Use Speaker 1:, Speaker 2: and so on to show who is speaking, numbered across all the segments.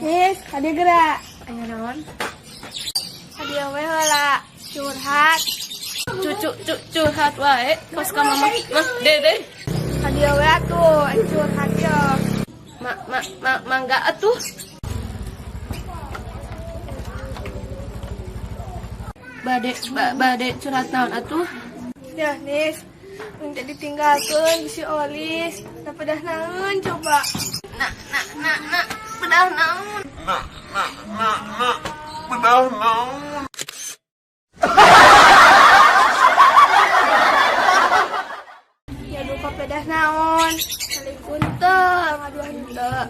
Speaker 1: Nis, kadieu geura.
Speaker 2: Aya naon?
Speaker 1: Kadieu we heula curhat.
Speaker 2: Cucu cu curhat wae kos ka mama mah dede.
Speaker 1: Kadieu we atuh curhat yo.
Speaker 2: Ma ma ma mangga atuh. Bade bade curhat naon atuh?
Speaker 1: Ya, Nis. Minta ditinggalkeun si Olis. Nah, pedah naon coba.
Speaker 2: Nah nah nah nah pedah naon?
Speaker 3: Nah, nah, nah, nah, pedah naon?
Speaker 1: Ya duka pedah naon. Saling teu, ngaduh henteu.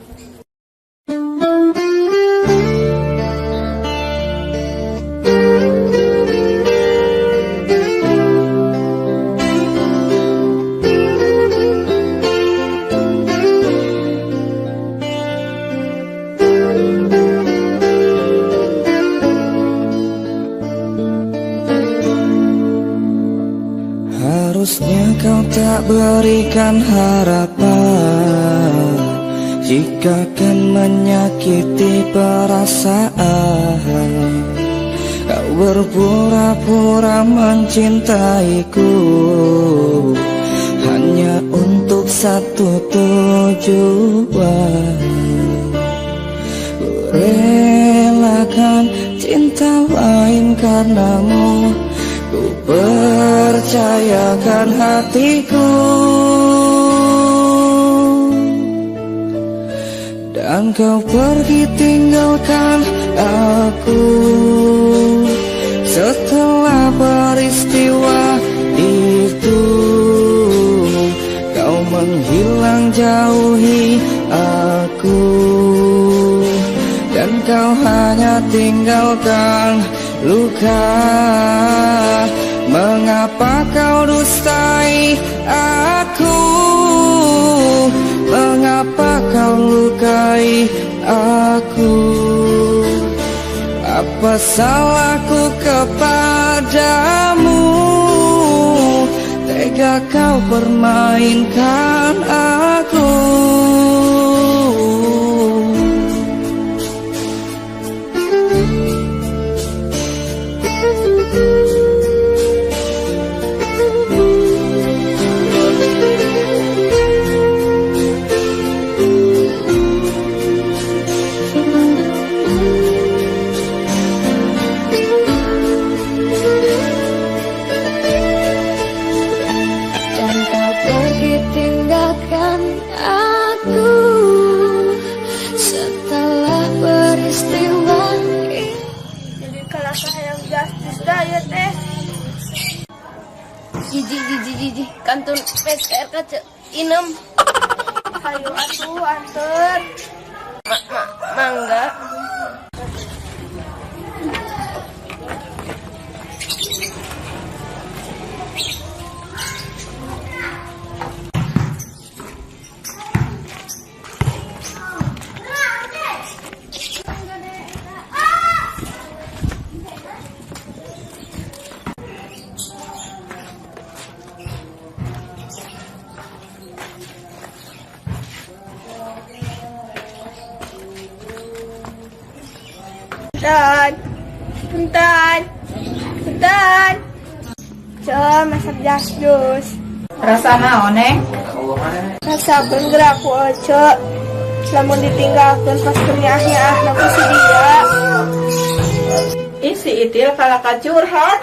Speaker 4: Harusnya kau tak berikan harapan jika kan menyakiti perasaan. Kau berpura-pura mencintaiku hanya untuk satu tujuan. Ku relakan cinta lain karenamu, ku percayakan hatiku. Dan kau pergi tinggalkan aku setelah peristiwa itu. Kau menghilang jauhi aku, dan kau hanya tinggalkan luka. Mengapa kau dustai aku? Mengapa kau lukai aku? Apa salahku kepadamu? Tega kau permainkan aku.
Speaker 5: Dan kau pergi tinggalkan aku setelah peristiwa ini.
Speaker 1: Jadi kalah hayang justice dah ya teh.
Speaker 2: Jiji jiji jiji kantun PCR ka Ceu Inem.
Speaker 1: Hayu atuh anteur.
Speaker 2: Ma ma mangga.
Speaker 1: Punten. Punten. Punten. Ceu masak jasdus.
Speaker 6: Rasa naon, Neng?
Speaker 1: Rasakeun geura ku Ece. Lamun ditinggalkeun pas keur nyaah-nyaahna ku si dia.
Speaker 6: Itil kalah ka curhat.